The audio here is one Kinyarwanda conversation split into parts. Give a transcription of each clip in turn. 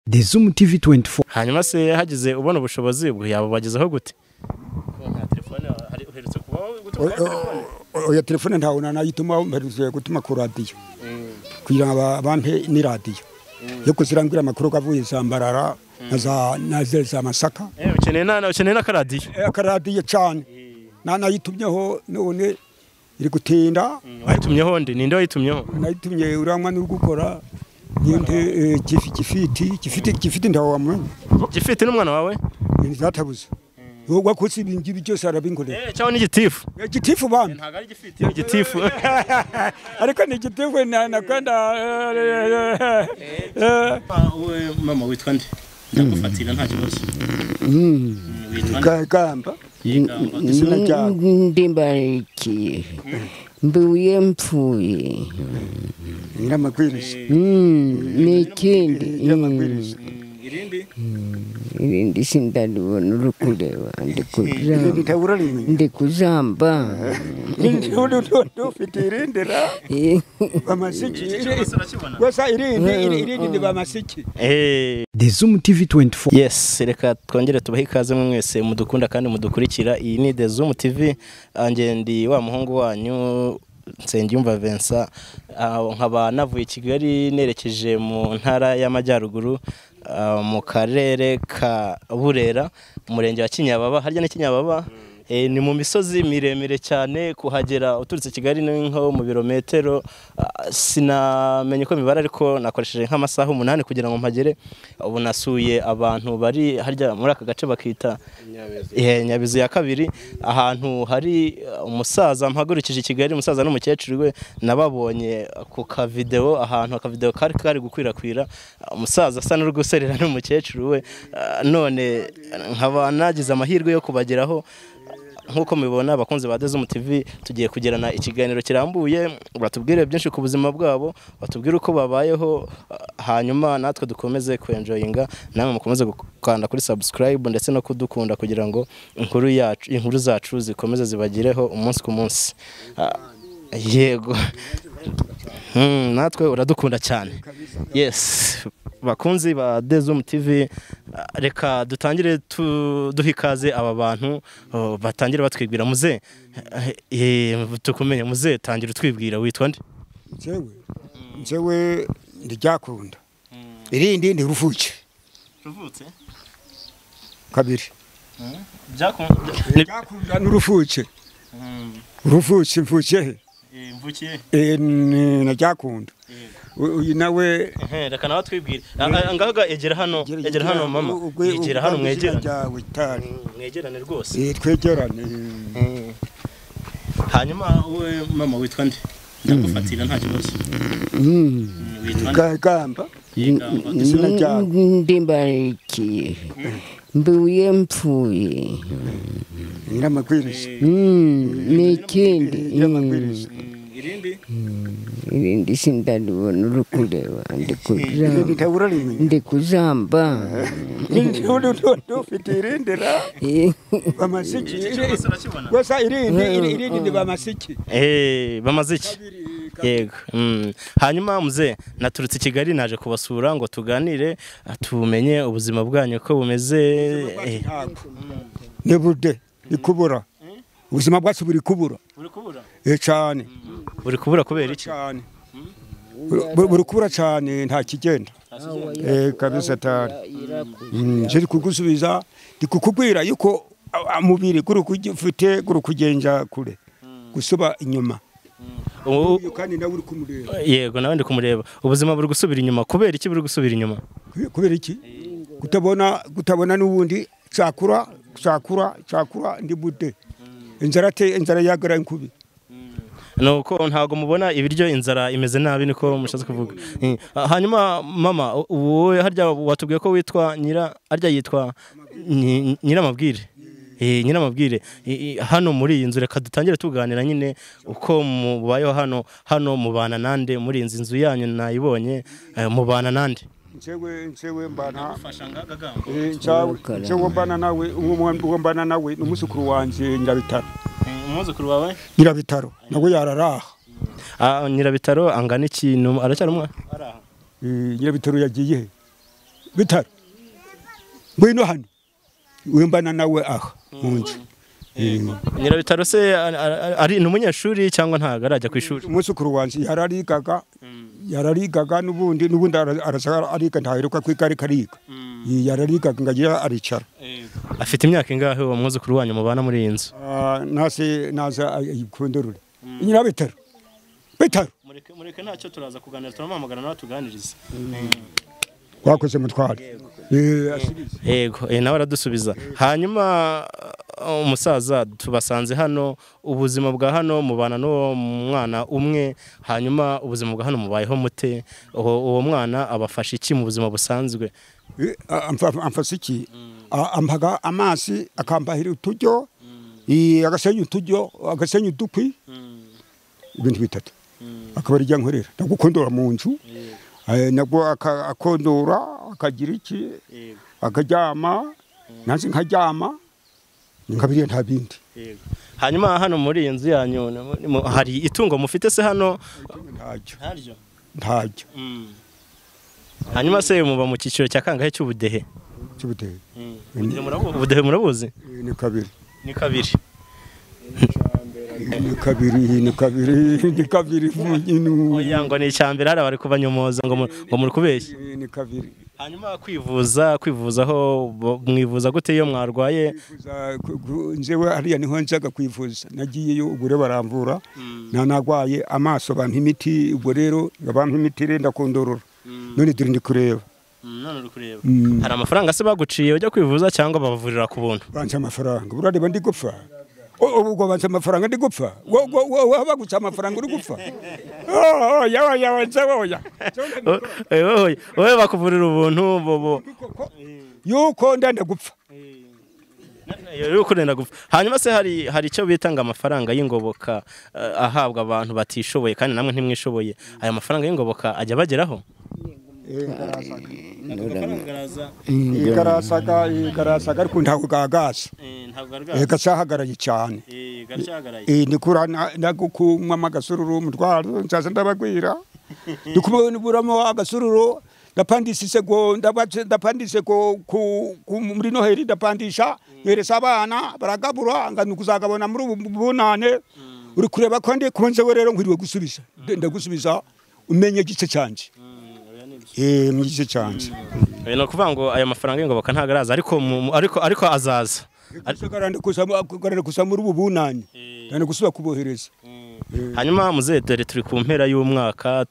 The Zoom TV 24. Hanyuma se hagize ubona ubushobozi ubwo yabagezaho gute? Nta telefone hari uherutse kuba gutuma telefone? Oya, telefone ntawe nayituma, mperutse gutuma ku radiyo kugira ngo bampe ni radiyo yo kuzirangwira amakuru avuye Zambarara na za Masaka. Ukeneye n'akaradiyo? Akaradiyo cyane nanayitumyeho none iri gutinda. Wayitumyeho nde? Ninde wayitumyeho? Nayitumye uranywa n'uri gukora ninde gifiti ndawe wamenya. Gifiti n'umwana wawe? Nzatabuze. Wakoze ibi ngibi byose arabinkorera. Cyangwa n'igitifu? Igitifu bambi. Ntago ari igifiti, igitifu. Ariko ni igitifu nakanda. Mama witwa nde? Ndagufatira nta kibazo. Witwa nde? Gamba. Izina ryawe? Ndimbarikiye. Mbuye mpfuye. Nyiramagwiriza. N'ikindi. Nyiramagwiriza. Irindi? Irindi sindalibona uri kureba ndi kuzamba. Ufite irindi ra? Bamasiki. Gusa irindi ni bamasiki. The Zoom TV 24. Yes, reka twongere tubahe ikaze mwese mudukunda kandi mudukurikira. Iyi ni The Zoom TV, anjye ndi wa muhungu wanyu Nsengiyumva Vincent, nkaba navuye Kigali nerekeje mu ntara y'Amajyaruguru mu karere ka Burera, umurenge wa Kinyababa. Harya ni Kinyababa? Ni mu misozi miremire cyane, kuhagera uturutse Kigali ni nko mu birometero sinamenye ko mibara, ariko nakoresheje nk'amasaha 8 kugira ngo mpagere. Ubu nasuye abantu bari harya muri aka gace bakita Nyabizu ya kabiri, ahantu hari umusaza mpagurukije Kigali, umusaza n'umukecuru we nababonye ku ka video, ahantu aka video kari kari gukwirakwira, umusaza asa n'uri guserera n'umukecuru we, none nkaba nagize amahirwe yo kubageraho. Nkuko mubibona abakunzi ba The Zoom TV, tugiye kugirana ikiganiro kirambuye, batubwire byinshi ku buzima bwabo, batubwire uko babayeho, hanyuma natwe dukomeze kuenjoyinga, namwe mukomeze gukanda kuri subscribe ndetse no kudukunda kugira ngo inkuru yacu, inkuru zacu zikomeze zibagireho umunsi ku munsi. Yego. Natwe uradukunda cyane. Yes. Bakunzi ba The Zoom TV, reka dutangire duha ikaze aba bantu batangire batwibwira. Muze tukumenye, muze tangira utwibwira, witwa nde? Njewe ndiryakunda. Irindi ndi Ruvuke. Ruvutse? Kabiri. Byakunda n'Uruvuke. Ruvuke mvuke. Mvukiye? Naryakunda. Uyu nawe reka nawe twibwire. Ngaga egera hano, egera hano mama. Egera hano mwegerane. Mwegerane rwose. Twegerane. Hanyuma wowe mama witwa nde? Ndagufatira nta kibazo. Witwa nde? Gamba. Izina ryawe? Ndimbarikiye. Mbuye mpfuye. Nyiramagwiriza. N'ikindi. Nyiramagwiriza. Irindi? Irindi sindalibona uri kureba ndi kuzamba. Ufite irindi ra? Bamasiki. Gusa irindi ni bamasiki. Bamaziki. Yego. Hanyuma muze naturutse Kigali naje kubasura ngo tuganire tumenye ubuzima bwanyu ko bumeze. Ni bude ikubura. Ubuzima bwacu buri kubura. Buri kubura? Cyane. Buri kubura kubera iki? Cyane. Buri kubura cyane nta kigenda. Kabisa tari. Nje kugusubiza ndikukubwira yuko mubiri guri kugifite guri kugenja kure. Gusuba inyuma. Kandi nawe uri kumureba. Yego nawe ndi kumureba. Ubuzima buri gusubira inyuma kubera iki buri gusubira inyuma? Kubera iki? Kutabona n'ubundi cyakura ndi bude. Inzara te inzara yagara inkubi. Nuko ntago mubona ibiryo, inzara imeze nabi niko mushatse kuvuga. Hanyuma mama wowe harya watubwiye ko witwa nyira, harya yitwa Nyiramabwire. Nyiramabwire, hano muri iyi nzu reka dutangire tuganira nyine uko mubayeho hano. Hano mubana nande muri iyi nzu yanyu? Nayibonye, mubana nande? Njewe mbana. Njewe mbana nawe, uwo mbana nawe n'umusukuru wanje Nyirabitaro. Umwuzukuru wawe? Nyirabitaro nawe yararaha. Nyirabitaro angana iki? Aracyari umwana? Nyirabitaro yagiye he? Bitaro ngwino hano wimbana nawe aha mu nzu. Nyirabitaro se ari ni umunyeshuri cyangwa ntago arajya ku ishuri? Umusukuru wanje yararigaga n'ubundi araza ariga, ntaheruka kwiga ariko ariga. Yararigaga ngagira aricara. Afite imyaka ingahe uwo mwuzukuru wanyu mubana muri iyi nzu? Nase naza ayikondorore. Nyirabitaro Bitaro mureke ntacyo turaza kuganira, turamuhamagara nawe tuganirize. Wakoze mutware. Yego, nawe aradusubiza. Hanyuma umusaza tubasanze hano, ubuzima bwa hano mubana n'uwo mwana umwe, hanyuma ubuzima bwa hano mubayeho mute? Uwo mwana abafasha iki mu buzima busanzwe? Amfasha iki? Ampaga amazi, akambahira uturyo, agasenya uturyo, agasenya udukwi, ibintu bitatu. Akaba ari nkorera ndagukondora mu nzu, nabwo akondora akagira iki, akaryama, nanjye nkaryama, nkabiriya nta bindi. Hanyuma hano muri iyi nzu yanyu hari itungo mufite se hano? Ntaryo. Ntaryo. Hanyuma se muba mu cyiciro cya kangahe cy'ubudehe? Cy'ubudehe. Ubudehe murabuzi? Ni kabiri. Ni kabiri. Ni kabiri, ni kabiri, ni kabiri. Oya ngo ni icyambere, hari abari kubanyomoza ngo muri kubeshya. Ni kabiri. Hanyuma kwivuza ho mwivuza gute iyo mwarwaye? Njewe hariya niho njaga kwivuza, nagiyeyo ubure baramvura, nanagwaye amaso bampa imiti, ubwo rero bampa imiti ndakondorora. None dore ndi kureba. None uri kureba. Hari amafaranga se baguciye ujya kwivuza cyangwa babavurira ku buntu? Banca amafaranga, urareba ndi gupfa. Ubwo banca amafaranga ndi gupfa. Wowe baguca amafaranga uri gupfa. Yawa yawa nzawoya. Wowe bakuvurira ubuntu bobo. Yuko ndenda gupfa. Yuko ndenda gupfa. Hanyuma se hari icyo bitanga amafaranga y'ingoboka ahabwa abantu batishoboye kandi namwe ntimwishoboye. Aya mafaranga y'ingoboka ajya bageraho? Igarasaga ariko ntabwo gagasa. Gacahagaraye cyane. Ndikura nagukumwa agasururu umutwaro nzaza ndabagwira. Ndikuburamo agasururu ndapandisise go ndapandise ko muri Noheli ndapandisha nyeresa abana baragabura ngakuzagabona muri bunane. Uri kureba ko ndi kubanze we rero nkwiriwe gusubiza. Ndagusubiza umenye gice cyanje. Mu gice cyanje. No kuvuga ngo aya mafaranga y'ingoboka ntago araza ariko azaza. Ariko kusa muri ubu bunani. Ndane gusubira kubohereza. Hanyuma muzehe dore turi ku mpera y'umwaka,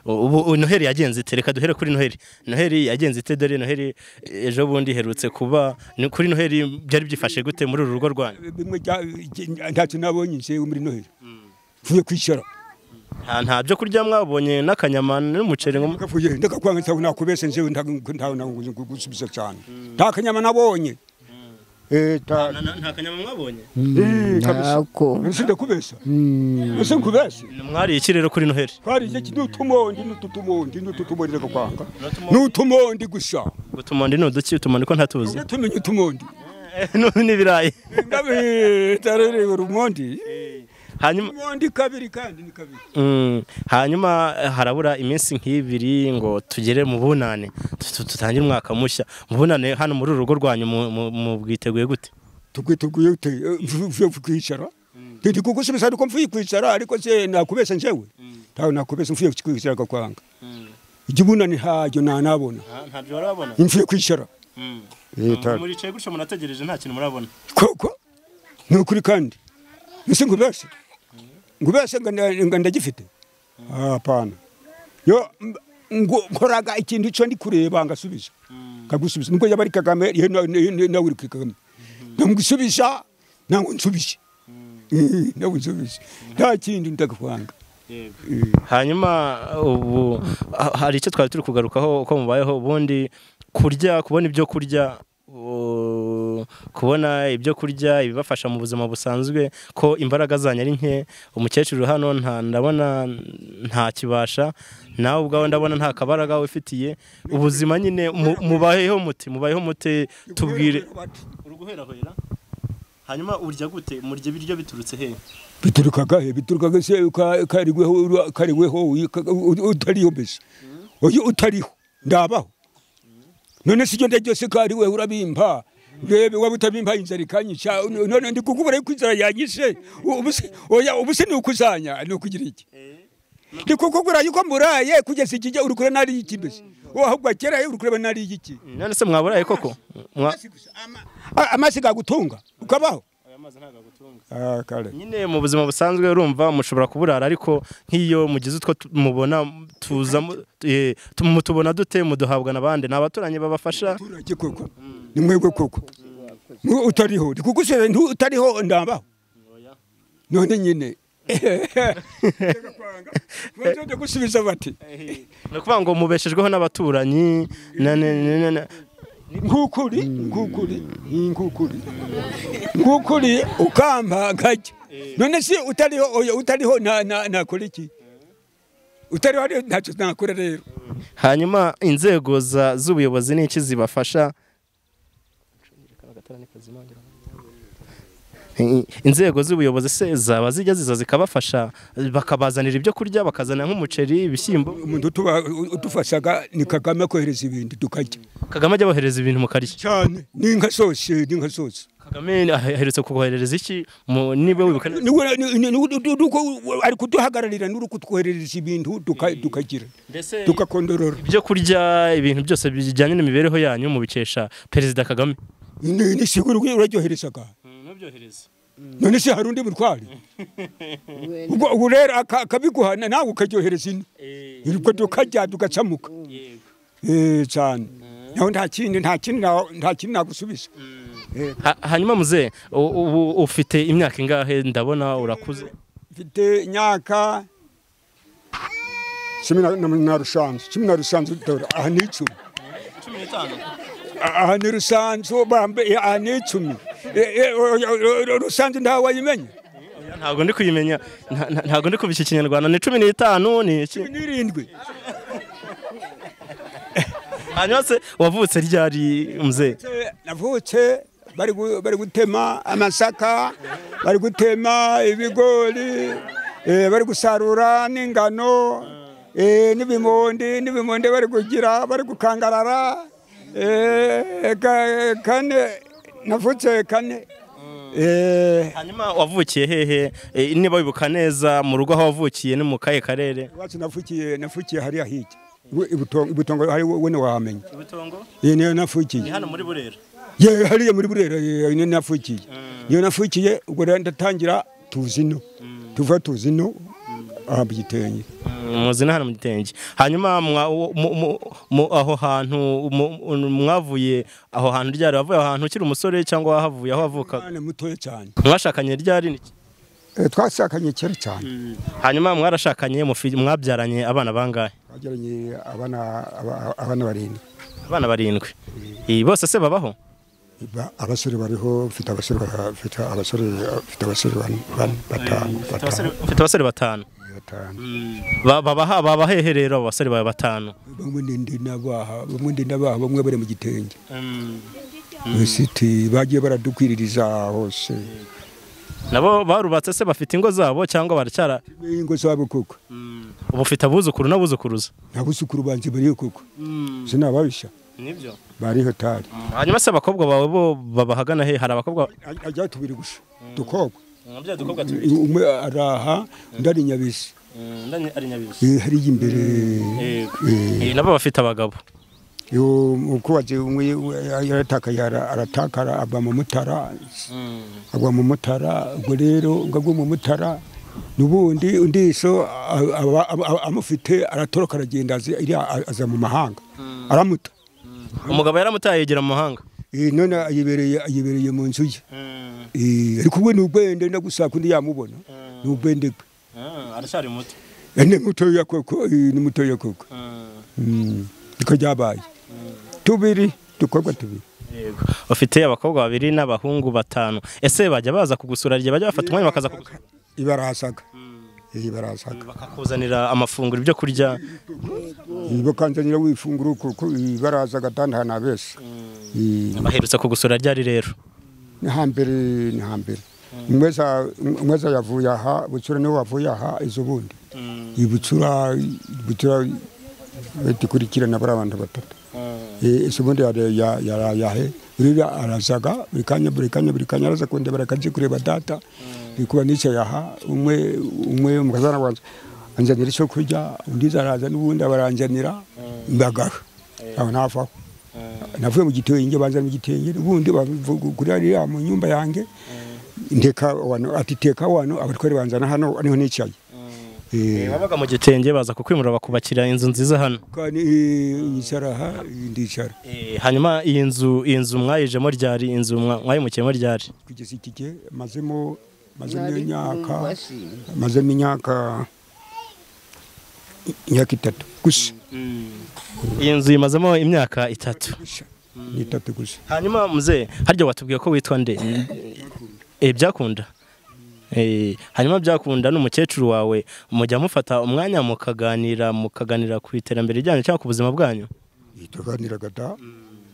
ubu Noheli yagenze ite? Reka duhere kuri Noheli. Noheli yagenze ite? Dore Noheli ejo bundi herutse kuba, kuri Noheli byari byifashe gute muri uru rugo rwanyu? Bimwe ntacyo nabonye nse muri Noheli. Mvuye kwicara. Nta byo kurya mwabonye n'akanyama n'umuceri ngo kafuye ndakakwanga cyangwa nakubese nje ntawe gusubiza cyane. Nta kanyama nabonye. Nta kanyama mwabonye? Ntako. Nse ndakubesa. Nse nkubese. Mwari iki rero kuri Noheli? Twari iki n'utumondi n'utumondi ndakakwanga. N'utumondi gusa. Utumondi n'uduki? Utumondi ko ntatuzi. Tumenye utumondi. N'ibirayi. Ndabe tarere urumondi. Hanyuma ndi kabiri kandi ni kabiri. Hanyuma harabura iminsi nk'ibiri ngo tugere mu bunane, tutangire umwaka mushya. Mu bunane hano muri uru rugo rwanyu mu bwiteguye gute? Tugwiteguye gute? Mvuye kwicara. Ndi kugusubiza ariko mvuye kwicara ariko se nakubesa njewe. Ntawe nakubesa mvuye kwicara gakwanga. Igibunane hajyo nanabona. Ntabyo warabona? Mvuye kwicara. Muricaye gutyo munategereje nta kintu murabona. Koko? Ni ukuri kandi. Ese ngubese? Ngubese nga ndagifite? Hapana. Yo nkoraga ikintu cyo ndi kureba ngasubiza. Kagusubiza. Nubwo yabari Kagame nawe uri Kagame. Ndamugusubiza nango nsubije. Nawe nsubije. Nta kindi ndakwanga. Hanyuma ubu hari icyo twari turi kugarukaho uko mubayeho ubundi kurya, kubona ibyo kurya, kubona ibyo kurya ibibafasha mu buzima busanzwe, ko imbaraga zanyu ari nke. Umukecuru hano ndabona nta kibasha, nawe ubwawe ndabona nta kabaraga wifitiye. Ubuzima nyine mubayeho muti tubwire. Uri guherahera? Hanyuma urya gute? Murya ibiryo biturutse he? Biturukaga he? Biturukaga se karigweho utariho mbese. Oyo utariho ndabaho. None si ibyo byose ko ari we urabimpa. Rebe waba utabimpa inzara ikanyica. None ndi kukubura ko inzara yanyishe. Oya ubuse ni ukuzanya ni ukugira iki? Ndi kukubura yuko mburaye kugeza ikijya uri kure nari iki mbese. Ahubwo kera uri kureba nari iki? None se mwaburaye koko? Amasi gagutunga ukabaho? Ah kare. Nyine mu buzima busanzwe urumva mushobora kuburara ariko nkiyo mugize utwo mubona tuza mutubona dute muduhabwa nabande nabaturanyi babafasha. Abaturage koko ni mwebwe koko utariho ndikugusera utariho ndambaho. None nyine baje gusubiza bati no kuvuga ngo mubeshejweho n'abaturanyi nkukuri nkukuri nkukuri nkukuri ukamba gajya. None si utariho oya utariho na nakora iki? Utariho ntacyo nakora rero. Hanyuma inzego z'ubuyobozi n'iki zibafasha? Inzego z'ubuyobozi se zaba zijya ziza zikabafasha bakabazanira ibyo kurya bakazana nk'umuceri ibishyimbo? Umuntu udufashaga ni Kagame kohereza ibintu tukarya. Kagame ajya bohereza ibintu mukarya cyane n'inka zose n'inka zose. Kagame aherutse kukoherereza iki niba wibuka? Ari kuduhagararira n'uri kutwoherereza ibintu tukagira tukakondorora ibyo kurya ibintu byose bijyanye n'imibereho yanyu mubikesha Perezida Kagame. Ni siguro uraryoherezaga. None se hari undi mutwari ubwo rero akabiguhana nawe ukaryohereza ino ubwo tukajya tugacamuka cyane naho nta kindi nta kindi nta kindi nagusubiza. Hanyuma muze ubu ufite imyaka ingahe? Ndabona urakuze. Mfite imyaka 15 aha ni 10 15 aha ni rusanzu bambe aha ni 10 rusanzu ntawe wayimenya. Ntabwo ndi kuyimenya ntabwo ndi kubiki Kinyarwanda ni 15 ni 17. Hanyuma se wavutse ryari mzee? Navutse bari gutema amasaka, bari gutema ibigori, bari gusarura n'ingano, n'ibimondi n'ibimondi bari kugira bari gukangarara. Kane navutse kane. Hanyuma wavukiye hehe? Niba wibuka neza mu rugo aho wavukiye ni mu kahe karere? Iwacu navukiye hariya hirya Ibutongo hari wene wahamenye. Ibutongo? Niyo navukiye. Ni hano muri Burera? Ye hariya muri Burera niyo navukiye. Niyo navukiye ubwo rero ndatangira tuzino. Tuva tuzino aha mu Gitenge. Muzina hano mu Gitenge. Hanyuma aho hantu mwavuye aho hantu ryari wavuye aho hantu ukiri umusore cyangwa wahavuye aho wavuka? Mwana mutoya cyane. Mwashakanye ryari niki? Twashakanye kera cyane. Hanyuma mwarashakanye mwabyaranye abana bangahe? Twabyaranye abana barindwi. Abana barindwi. Bose se babaho? Abasore bariho, mfite abasore batanu. Mfite abasore batanu. Babaha babahehe rero abo basore bawe batanu? Bamwe ndi nabaha, bamwe ndi nabaha, bamwe bari mu Gitenge. Siti bagiye baradukwiririza hose. Nabo barubatse se bafite ingo zabo cyangwa baracyara ingo zabo koko? Ubu ufite abuzukuru n'abuzukuruza? Abuzukuru banje bariyo koko. Sinababisha. Nibyo. Bariho tari. Hanyuma se abakobwa bawe bo babahagana he? Hari abakobwa ajya tubiri gusa. Dukobwa. Nabyo dukobwa tubiri. Umwe araha undi ari Nyabisi. Undi ari Nyabisi. Hari imbere. Nabo bafite abagabo. Yo ukuwaje umwe yarataka aratakara aba mu Mutara. Agwa mu Mutara ubwo rero ngagwa mu Mutara nubundi undiso amufite aratoroka aragenda aza mu mahanga. Aramuta. Umugabo yaramutaye yegera mu mahanga. None ayibereye mu nzu ye. Ariko we n'ubwende ndagusaka undi yamubona. N'ubwende bwe. Arashari muto. Ni muto koko, ni muto koko. Niko ryabaye. Tubiri dukobwa tubiri. Yego. Ufite abakobwa babiri n'abahungu batanu. Ese bajya baza kugusura rye bajya bafata umwanya bakaza kugusura? Ibarasaga. Ibarasaga. Bakakuzanira amafunguro ibyo kurya. Bakanzanira wifunguro kuko ibarazaga tantana bese. Baherutse kugusura ryari rero? Ni hambere. Mweza yavuye aha, Butsura niwe wavuye aha izo bundi. Ibutsura betikurikirana bari abantu batatu. Ese ubundi yarayahe uriya arazaga buri kanya araza kundebera akaje kureba data kuba nicaye aha umwe umukazana wanjye anzanira icyo kurya undi araza n'ubundi abaranzanira mbagaho aho navaho navuye mu gitenge banzana mu gitenge ubundi kuri ariya mu nyumba yanjye ndeka wano ati teka wano abatwari banzana hano niho nicaye. Babaga mu gitenge baza kukwimura bakubakira inzu nziza hano kandi yicara aha ndicara. Hanyuma iyi nzu mwayijemo ryari, inzu mwayimukiyemo ryari? Kugeza iki gihe mazemo imyaka 3 gusa. Iyi nzu imazemo imyaka 3. Ni 3 gusa. Hanyuma mzee, harya watubwiye ko witwa nde? Byakunda. Hanyuma byakunda n'umukecuru wawe mujya mufata umwanya mukaganira ku iterambere ryanyu cyangwa ku buzima bwanyu? Tuganiraga da.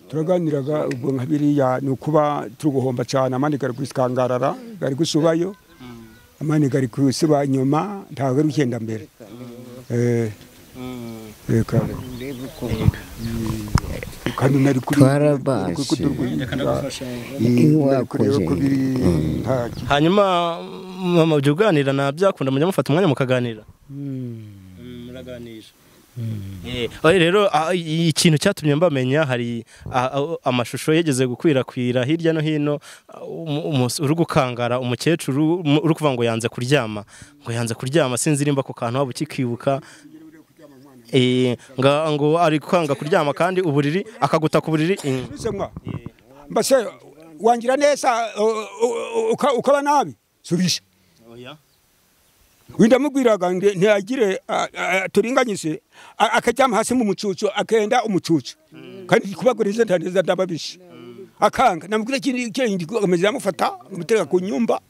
Turaganiraga ubwo nka biriya ni ukuba turi guhomba cyane, amani gari kwikangarara gari gusubayo, amani gari kusuba inyuma ntabwo ari ugenda mbere. Kandi nari kuri hanyuma mama ujya uganira na byakunda mujya mufata umwanya mukaganira? Muraganira. Rero ikintu cyatumye mbamenya hari amashusho yageze gukwirakwira hirya no hino uri gukangara umukecuru uri kuvuga ngo yanze kuryama, sinzi nimba ako kantu waba ukikibuka. Ngo ari kwanga kuryama kandi uburiri akaguta ku buriri. Mbase wangira neza ukaba nabi subisha. Windamugwiraga ntiyagire turinganyise akaryama hasi mu mucucu akenda umucucu kandi kubaguriza ntaneza ndababisha akanga namubwira ikindi ameze amufata amutega ku nyumba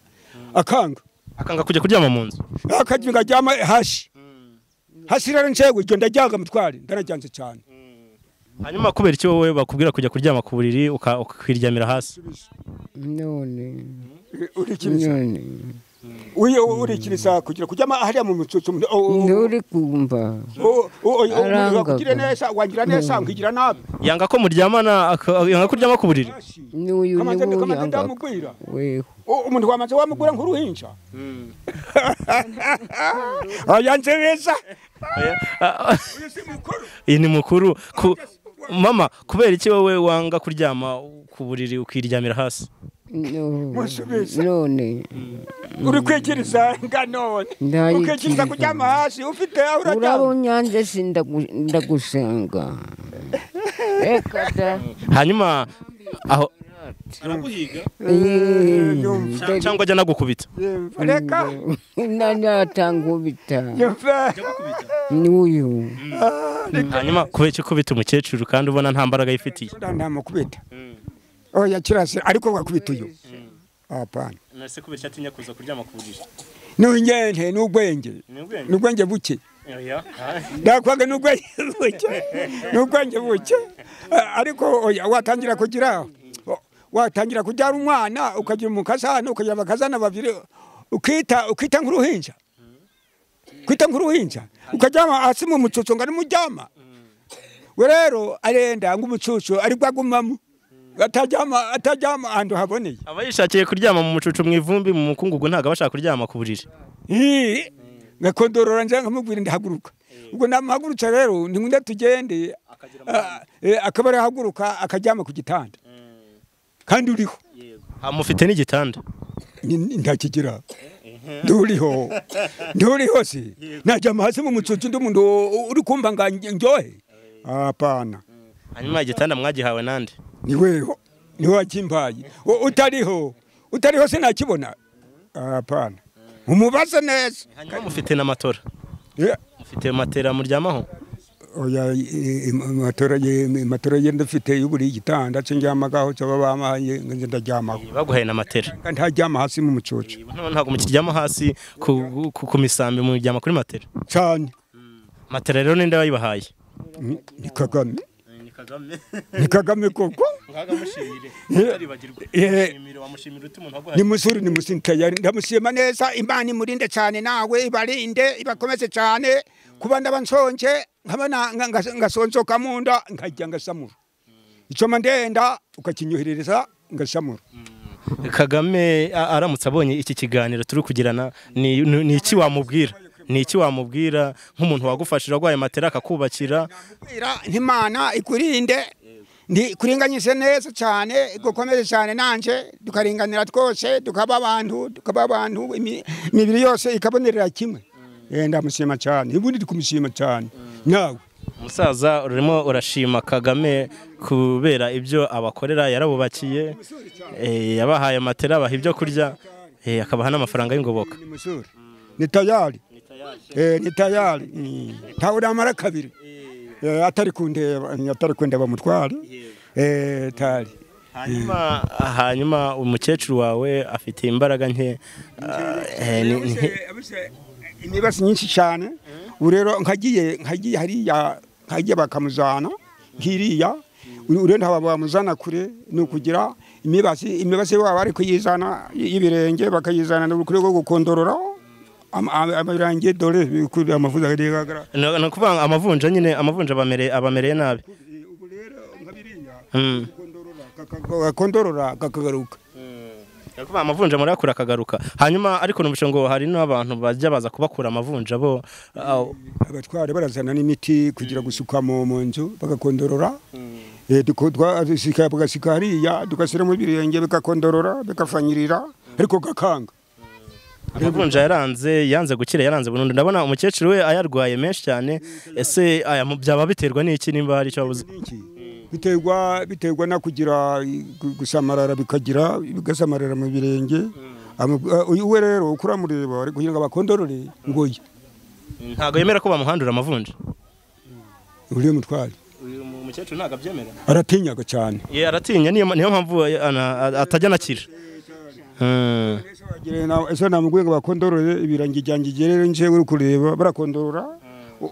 akanga kujya kuryama mu nzu akajya ngaryama hashi hasi rero ncewe ibyo ndajyaga mutware ndarajyanze cyane. Hanyuma kubera iki wowe bakubwira kujya kuryama ku buriri ukiryamira hasi? None uyo urikiriza kugira kujyama hariya mu mucucu nduri kumva kugira neza wangira neza nkigira nabi yanga ko muryamana yanga kuryama ku buriri n'uyu ndamubwira umuntu wamaze wamugura nk'uruhinja ayanze neza. Iyi ni mukuru mama, kubera iki wowe wanga kuryama ku buriri ukiryamira hasi? None uri kwikiriza nga none ukikiriza kuryama hasi ufite aho uraryama urabonyanze sindagusenga reka da. Hanyuma aho araguhiga cyangwa ajya nagukubita? Reka natangubita n'uyu. Hanyuma kubera iki ukubita umukecuru kandi ubona nta mbaraga yifitiye? Ndamukubita oya kirase ariko wakubita uyu apana. Nase kubera atinya kuza kuryama ku buriri? N'ubwenge n'ubwenge buke. Ndakwanga n'ubwenge buke ariko oya watangira kugira watangira kubyara umwana ukagira umukazana ukagira abakazana babiri ukita nk'uruhinja ukaryama hasi mu mucucu ngo ari muryama we rero arenda ngo umucucu ari bwagumamo atajyama ahantu haboneye. Aba yishakiye kuryama mu mucucu mu ivumbi mu mukungugu ntabwo abashaka kuryama ku buriri. Ngakondorora nje nkamubwira ndahaguruka ubwo namuhagurutse rero ntingunda tugende akaba arahaguruka akaryama ku gitanda kandi uriho. Mufite n'igitanda? Ntakigira nduriho si najyama hasi mu mucucu ndi umuntu uri kumva nga ndyohe apana. Hanyuma igitanda mwagihawe nande? Niweho niwe wakimpaye utariho sinakibona apana umubaze neza. Hanyuma mufite n'amatora? Mufite matera muryamaho? Oya matora ye ndafite y'uburi igitanda cyo ndyamagaho cyo babampaye nge ndaryamaho. Baguhaye na matera? Ntaryama hasi mu mucucu. Ntabwo mukiryama hasi ku misambi muryama kuri matera? Cyane. Matera rero ninde wayibahaye? Ni Kagame. Ni Kagame koko. Ni musuri ni musintayari ndamushima neza Imana imurinde cyane nawe ibarinde ibakomeze cyane kuba ndabansonje nkabana ngasonzoka munda nkajya ngasamura. Icyo ndenda ukakinyoherereza ngasamura. Kagame aramutse abonye iki kiganiro turi kugirana, ni iki wamubwira? Ni iki wamubwira nk'umuntu wagufashije agwaye matera akakubakira? Ntimana ikurinde, ndi kuringanyise neza cyane, igukomeze cyane, nanje tukaringanira twose, tukaba abantu, imibiri yose ikabonerera kimwe. Ndamushima cyane, ubundi ndikumushima cyane. Nawe musaza urimo urashima Kagame kubera ibyo abakorera, yarabubakiye, yabahaye matera, abaha ibyo kurya, akabaha n'amafaranga y'ingoboka. Ni tayari, ni tayari, ntawe uramara kabiri atari kundeba mutware tari. Hanyuma umukecuru wawe afite imbaraga nke, imibasi nyinshi cyane. Urero nkagiye hariya, nkagiye bakamuzana nkiriya, urero ntaba bamuzana kure, ni ukugira imibasi baba bari kuyizana y'ibirenge, bakayizana n'urukure rwo gukondorora amarangi, dore amavuza agaragara. No kuvuga amavunja nyine, amavunja abamereye nabi. Ubu rero nkabiriya kondorora kakagaruka. Kuba amavunja murakura akagaruka. Hanyuma ariko numvishe ngo hari n'abantu bajya baza kubakura amavunja bo abatware barazana n'imiti kugira gusuka mu nzu bagakondorora. Bagasika hariya tugashyira mu birenge bikakondorora bikafanyirira, ariko gakanga. Amavunja yaranze, yanze gukira, yaranze burundu. Ndabona umukecuru we ayarwaye menshi cyane. Ese aya byaba biterwa n'iki nimba hari icyo babuze? Biterwa na kugira gusamarara, bikagira bigasamarara mu birenge. Uyu rero ukuramureba ari kugira ngo bakondorore ngoye. Ntago yemera ko bamuhandura amavunja. Uri mutware. Uyu mukecuru ntago abyemera. Aratinyaga cyane. Aratinya, niyo mpamvu atajya anakira. Ese namubwiye ngo bakondorore ibirangi byanjye rero nje uri kureba barakondorora.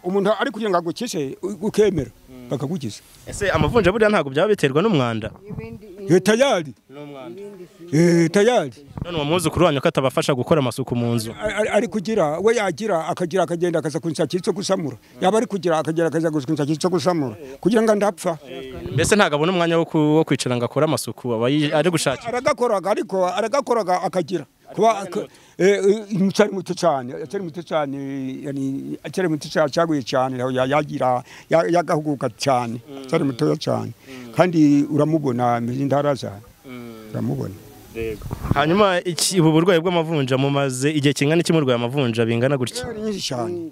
Umuntu ari kugira ngo agukishe ukemera bakagukiza. Ese amavunja buriya ntago byaba biterwa n'umwanda? Tayari. Tayari. None uwo mwuzukuru wanyu ko atabafasha gukora amasuku mu nzu? Ari kugira we yagira akagira akagenda akaza kunshakira icyo gusamura. Yaba ari kugira akagira akaza kunshakira icyo gusamura kugira ngo ndapfa. Mbese ntago abona umwanya wo kwicara ngo akore amasuku, aba ari gushakira. Aragakoraga, ariko aragakoraga akagira kuba cyari muto cyane, cyari muto cyane, yani cyari muto cyane, cyaguye cyane, yagira yagahuguka cyane, cyari muto cyane. Kandi uramubona ndaraza. Uramubona. Hanyuma ubu burwayi bw'amavunja mumaze igihe kingana iki murwaye amavunja bingana gutya? Nyinshi cyane.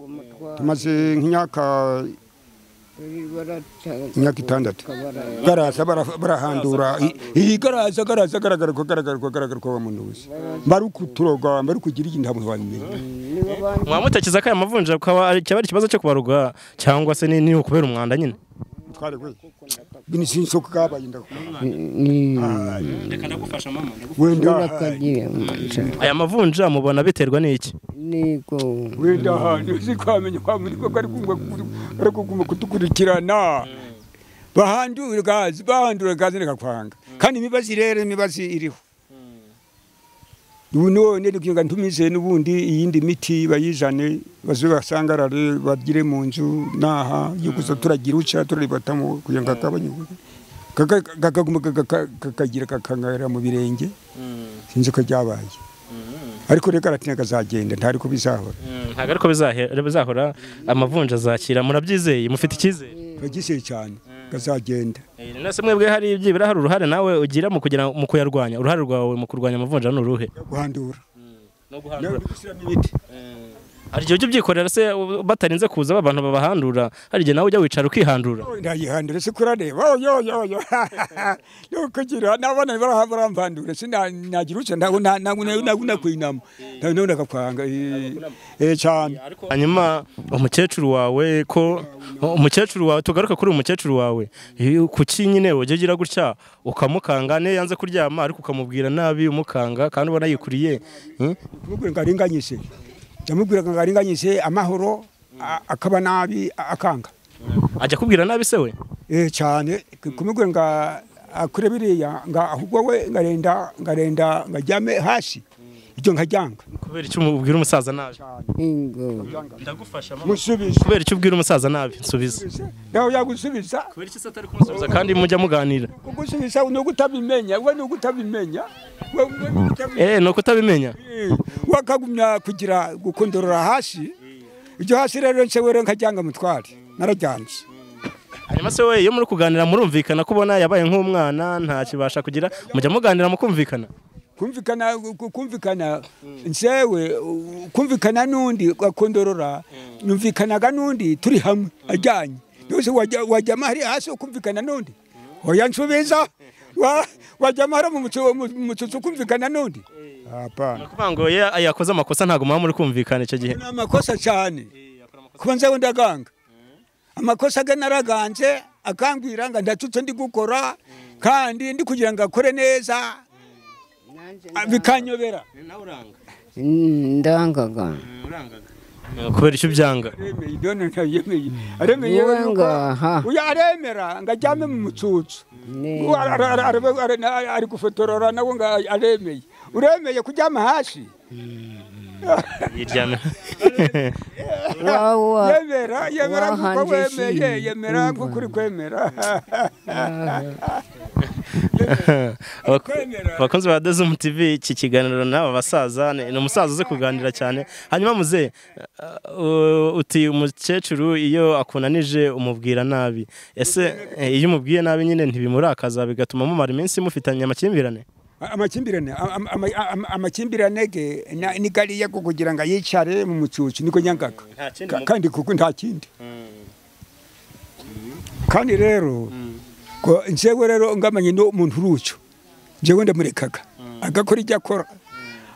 Tumaze nk'imyaka 6. Garaza barahandura. Iyi garaza garagaruka wa muntu wese. Mbarukuturoga, mbarukugira iki ntabwo wabimenya. Mwamutekereza ko aya mavunja akaba ari ikibazo cyo kubaruga cyangwa se ni ukubera umwanda nyine? Mutware we. Bini sinsoka kabaye ndako. Reka ndagufasha mama. Wenda aya mavunja mubona biterwa n'iki? Niko. Wenda handi sikwamenya kwa muri ko ari kumva ari kuguma kutukurikirana. Bahandura gazi, bahandura gazi nekakwanga. Kandi imibazi rero imibazi iriho. None ndikugira ntumize n'ubundi iyindi miti bayizane bazubasangarare bagire mu nzu naha yukuza turagira uca turaribatamo kugira ngo akabanye kakaguma kakagira kakangara mu birenge. Sinzi ko ryabaye. Ariko reka aratinya kazagenda ntari ko bizahora. Ntago ariko bizahora, amavunja azakira. Murabyizeye, mufite icyizere? Bagiseye cyane kazagenda. Nase mwebwe hari byibura hari uruhare nawe ugira mu kugira mu kuyarwanya, uruhare rwawe mu kurwanya amavunja ni uruhe? Guhandura. No guhandura. Hari igihe ujya ubyikorera se batarinze kuza abantu babahandura, hari igihe nawe ujya wicara ukihandura? Ndayihandura se kurareba. Yo yo yo. Nukugira nabona barampandura sinagira uce ndago nakwinama. Ndago ndakakwanga cyane. Hanyuma umukecuru wawe ko umukecuru wawe tugaruka kuri umukecuru wawe, kuki nyine ujya ugira gutya ukamukanga ne yanze kuryama ariko ukamubwira nabi umukanga kandi ubona yikuriye? Kumubwira ngo aringanyise. Ndamubwira ngo aringanyise amahoro akaba nabi akanga. Ajya kubwira nabi se we? Cyane kumubwira ngo akure biriya ngo ahubwo we ngarenda ngajyame hasi. Ibyo nkajyanga. Kubera icyo ubwira umusaza nabi? Ingo. Ndagufasha mama. Musubize. Kubera icyo ubwira umusaza nabi? Nsubiza. Nawe yagusubiza. Kubera icyo atari kumusubiza kandi mujya muganira? Kugusubiza ni ugutabimenya, we ni ugutabimenya. We ni ukutabimenya. Wakagumya kugira gukondorora hasi. Ibyo hasi rero nsewe nkajyanga mutware. Narajyanze. Hanyuma se we iyo muri kuganira murumvikana kubona yabaye nk'umwana nta kibasha kugira, mujya muganira mukumvikana? Kumvikana kumvikana nsewe kumvikana nundi akondorora nyumvikanaga nundi turi hamwe ajyanye. Yose wajya mahari hasi kumvikana nundi. Oya nsubiza wajya mahari mu mutsutsu kumvikana nundi. Hapana. Kuvuga ngo ye yakoze amakosa ntago muba muri kumvikana icyo gihe. Ni amakosa cyane. Kuba nzewe ndaganga. Amakosa ge naraganje akambwira nga ndatutse ndi gukora kandi ndi kugira ngo akore neza bikanyobera. Ndangaga. Kubera icyo byanga. Aremeye uya aremera ngajyame mu mutsutsu. Ari gufotorora nawe nga aremeye. Uremeye kujyama hasi. Yiryana. Yemera yemera kuko wemeye yemera kuko uri kwemera. Abakunzi ba Zoom TV, iki kiganiro n'aba basaza ni umusaza uzi kuganira cyane. Hanyuma muze uti umukecuru iyo akunanije umubwira nabi, ese iyo umubwiye nabi nyine ntibimurakaza bigatuma mumara iminsi mufitanye amakimbirane? Amakimbirane amakimbirane ge ni gariya kugira ngo yicare mu mucucu niko nyangaga kandi kuko nta kindi. Kandi rero ko njewe rero ngamanye no umuntu urucyo njewe ndamurekaga agakora ijya akora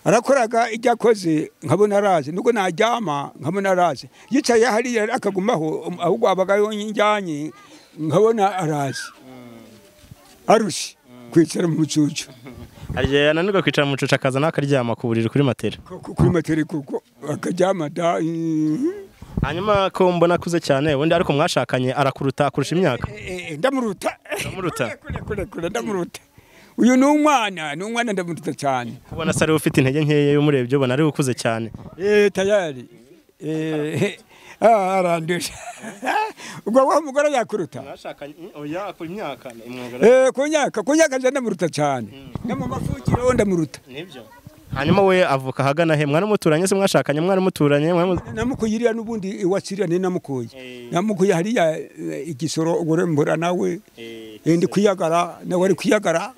arakoraga ijya akoze nkabona araje nuko najyama nkabona araje yicaye hariya akagumaho ahubwo abaga yonjyanye nkabona araje arushe kwicara mu mucucu. Arye ananirwa kwicara mu mucucu akaza nakaryama ku buriri kuri matera. Kuri matera kuko akaryama da. Hanyuma ko mbona akuze cyane ubundi ariko mwashakanye arakuruta akurusha imyaka? Ndamuruta. Ndamuruta. Kure ndamuruta. Uyu ni umwana ndamuruta cyane. Kubona sare ufite intege nkeya y'umurebye ubona ari ukuze cyane. Tayari. Arandusha. Ubwo wa mugore yakuruta. Mwashakanye oya ku myaka imwogara. Ku myaka nje ndamuruta cyane. No mu mafukiro ndamuruta. Nibyo. Hanyuma we avuka hagana he? Mwari muturanye se mwashakanye mwari muturanye? Namukuyiriya nubundi iwakiriya ni namukuye. Namukuye hariya igisoro ugore mbura nawe. Ndi kuyagara nawe ari kuyagara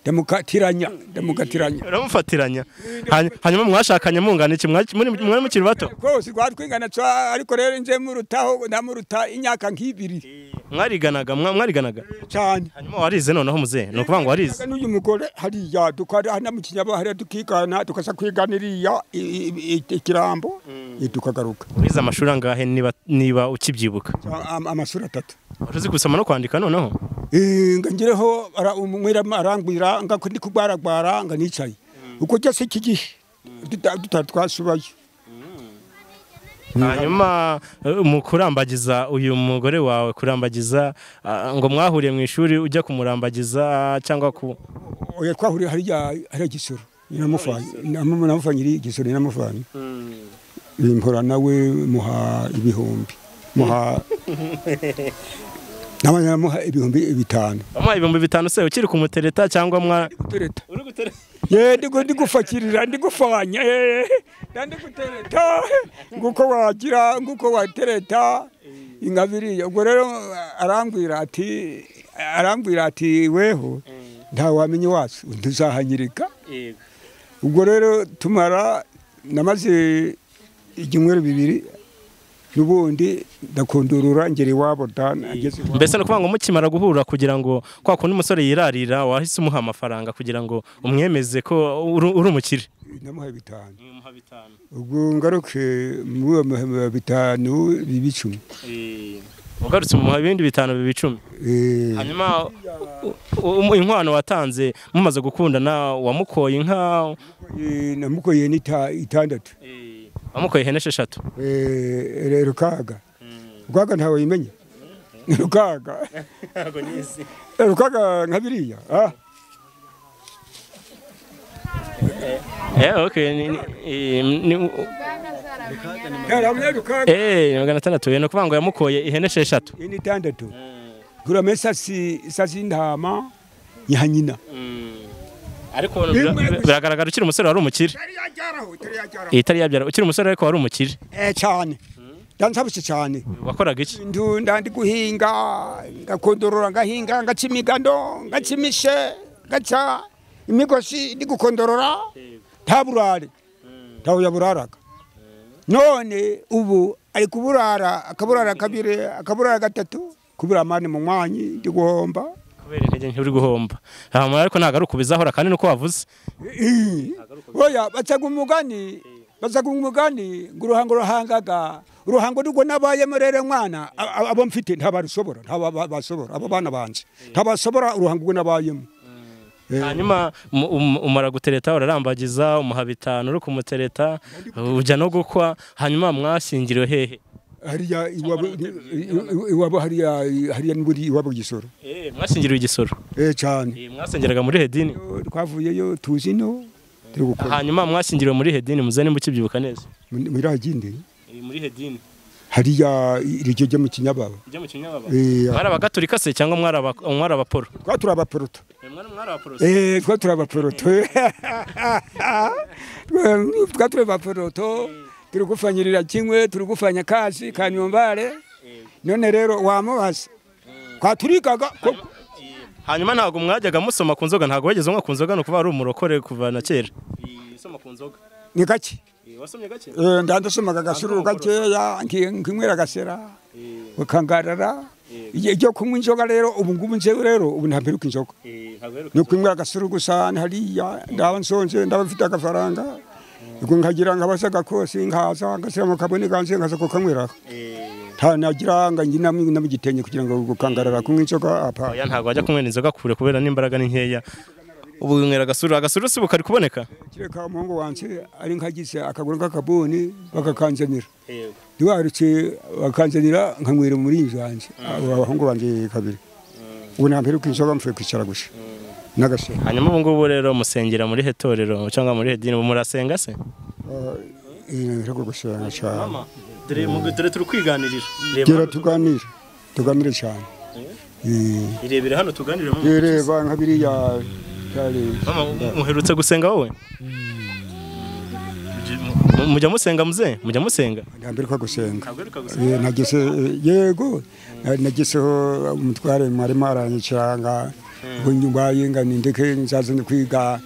ndamukatiranya ndamukatiranya. Uramufatiranya. Hanyuma mwashakanye mungana iki? Mwari mukiri bato? Kose twatwingana ariko rero nje murutaho ndamuruta inyaka nk'ibiri. Mwariganaga mwariganaga cyane. Hanyuma warize noneho muze no kuvuga ngo warize. N'uyu mugore hariya dukara hana mu kinyaba hariya dukikana tukasa kwiganiriya ikirambo tukagaruka. Wize amashuri angahe niba ukibyibuka? Amashuri 3. Uzi gusoma no kwandika noneho? Ngireho umwirama arangwira ngako ndi kugwaragwara nga nicaye. Uko cyose iki gihe tutatwasubayo. Hanyuma mu kurambagiza uyu mugore wawe kurambagiza ngo mwahuriye mu ishuri ujya kumurambagiza cyangwa ku oya twahuriye hariya Gisoro namufanye Gisoro namufanye impora nawe muha ibihumbi muha namuha 5,000. Amuha 5,000 se ukiri kumutereta cyangwa mwa gutereta? Uri gutereta. Ye ndigufakirira ndigufanya ndigutereta nguko wagira nguko watereta ingabiriye. Ubwo rero arambwira ati weho nta wamenye wacu ntuzahanyirika. Ubwo rero tumara namaze ibyumweru 2 nubundi ndakondorora ngere iwabo ageze. Mbese no kuvuga ngo mukimara guhura kugira ngo kwa kundi umusore yirarira wahise umuha amafaranga kugira ngo umwemeze ko uri umukire? Namuha 5. Ubwo ngaruke mu 5 biba 10. Ugarutse mu bindi 5 biba 10. Hanyuma inkwano watanze mumaze gukundana wamukoye inka? Namukoye ni 6. Wamukoye ihene 6. Rukaga. Rukaga ntawe yimenya. Rukaga. Ntago nyizi. Rukaga nka biriya. Okay ni 600 no kuvuga ngo yamukoye ihene 6 Ihene 6. Gura mesasi sasi intama nyihanyina. Ariko biragaragara ukiri umusore wari umukire. Itari yabyara ukiri umusore ariko wari umukire. Cyane. Ndansabutse cyane. Wakoraga iki? Ndandi guhinga, ngakondorora ngahinga, ngaca imigando, ngaca imishe, ngaca imigosi ndi gukondorora. Ntaburare. Ntawe yaburaraga. None ubu ari kuburara, akaburara kabiri, akaburara gatatu, kubura amani mu mwanyi ndi guhomba. Kubera intege nke uri guhomba. Hama ariko ntago ari ukubizahora kandi nuko wavuze. Oya bacaga umugani, bacaga umugani ngo uruhango ruhangaga. Uruhango rwo nabayemo rero mwana abo mfite ntabarushobora, ntabashobora abo bana banje. Ntabashobora uruhango rwo nabayemo. Hanyuma umara gutereta urarambagiza umuha 5 uri kumutereta ujya no gukwa hanyuma mwashyingiriwe hehe? Hariya iwabo hariya n'uburi iwabo Gisoro. Mwashyingiriwe Gisoro. Cyane. Mwasengeraga muri Hedini. Twavuyeyo tuzi no turi gukora. Hanyuma mwashyingiriwe muri Hedini muze nimba ukibyibuka neza. Muri Hagindi. Muri Hedini. Hariya iryo mu Kinyababa. Ryo mu Kinyababa. Mwari abagatolika se cyangwa mwari abaporo? Twa abaporoto. Mwari abaporoto. Twa abaporoto. Twa abaporoto. Turi gufanyirira kimwe, turi gufanya kazi kanyumbare. None rero wamubaza. Kwaturikaga. Hanyuma ntago mwajyaga musoma ku nzoga, ntago wageze umwa ku nzoga no kuba ari umurokore kuva na kera. Isoma ku nzoga. Ni gake. Wasomye gake? Ndandasomaga gasuru gakeya nkinywera gasera. Ukangarara. Ijyo kunywa inzoga rero ubu ngubu nje rero ubu ntamperuka inzoga. No kunywera gasuru gusa hariya ndaba nsonje ndaba mfite agafaranga. Ubwo nkagira nkabasaga kose nkaza ngasira mu kabone ganze nkaza kukanywera. Nta nagira nga ngina mu gitenye kugira ngo gukangarara kunywa inzoga apa. Oya ntago wajya kunywera inzoga kure kubera n'imbaraga ni nkeya. Ubu winywera agasuru, agasuru si bukari kuboneka. Kireka umuhungu wanje ari nkagize akaguru k'akabuni bakakanzanira. Ndiwarutse bakanzanira nkanywera muri inzu yanje. Abahungu banje kabiri. Ubu ntamperuka inzoga mfuye kwicara gusa. Nagasera. Hanyuma ubu ngubu rero musengera muri hetorero cyangwa muri hedini murasenga se? Rego gusenga cyane. Mama, dore turi kwiganirira. Reba tuganira. Tuganire cyane. Irebere hano tuganire mama. Ireba nka biriya cyane. Mama muherutse gusenga wowe? Mujya musenga muze? Mujya musenga? Ndambiruka gusenga. Nagise yego nagiseho umutware mwarimu aranyicanga. Ngo nga nindeke nzaza kwiga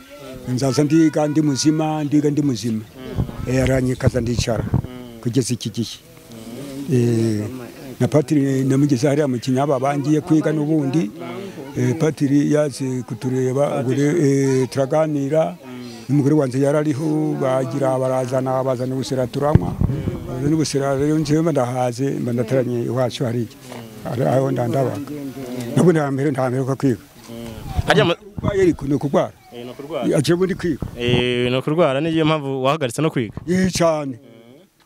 nzaza ndiga ndi muzima ndiga ndi muzima. Aranyikaza ndicara kugeza iki gihe. Na patiri namugeze hariya mu Kinyababa bangiye kwiga n'ubundi. Patiri yaje kutureba turaganira n'umugore wanje yarariho bagira barazana bazana ubusera turanywa. Bazana ubusera rero njewe ndahaze mba ndataranye iwacu hariya. Aho ndandabaga. Nabwo ntamperuka kwiga. Hajya ariko no kurwara. No kurwara. Aje bundi kwiga. No kurwara niyo mpamvu wahagaritse no kwiga. Cyane.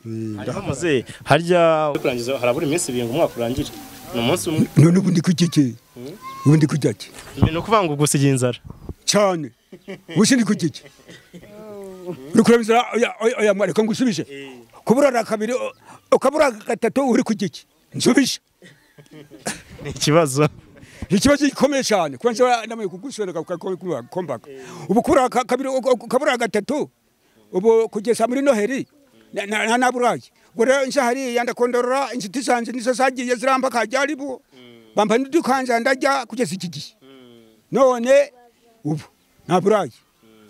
Hanyuma muze harya kurangiza harabura iminsi 2 ngo umwaka urangire. Ni umunsi umwe. None ubundi kugiki? Ubundi kujyaki? Ni ukuvuga ngo gusiga inzara. Cyane. Ubundi ndi kugiki? Uri kurabizara oya mwareka ngusubije. Kubura kabiri ukabura gatatu uri kugiki? Nsubije. Ni ikibazo. Ikibazo gikomeye cyane kuba nshobora ndamaye kugusoreka kukombaka. Ubu kubura kabiri ukabura gatatu ubu kugeza muri Noheri na naburaye. Ubwo rero nshya hariya ndakondorora inshuti zanje nizo zagiye ziramba kajyaribo. Bampa n'udukanja ndajya kugeza iki gihe. None ubu naburaye.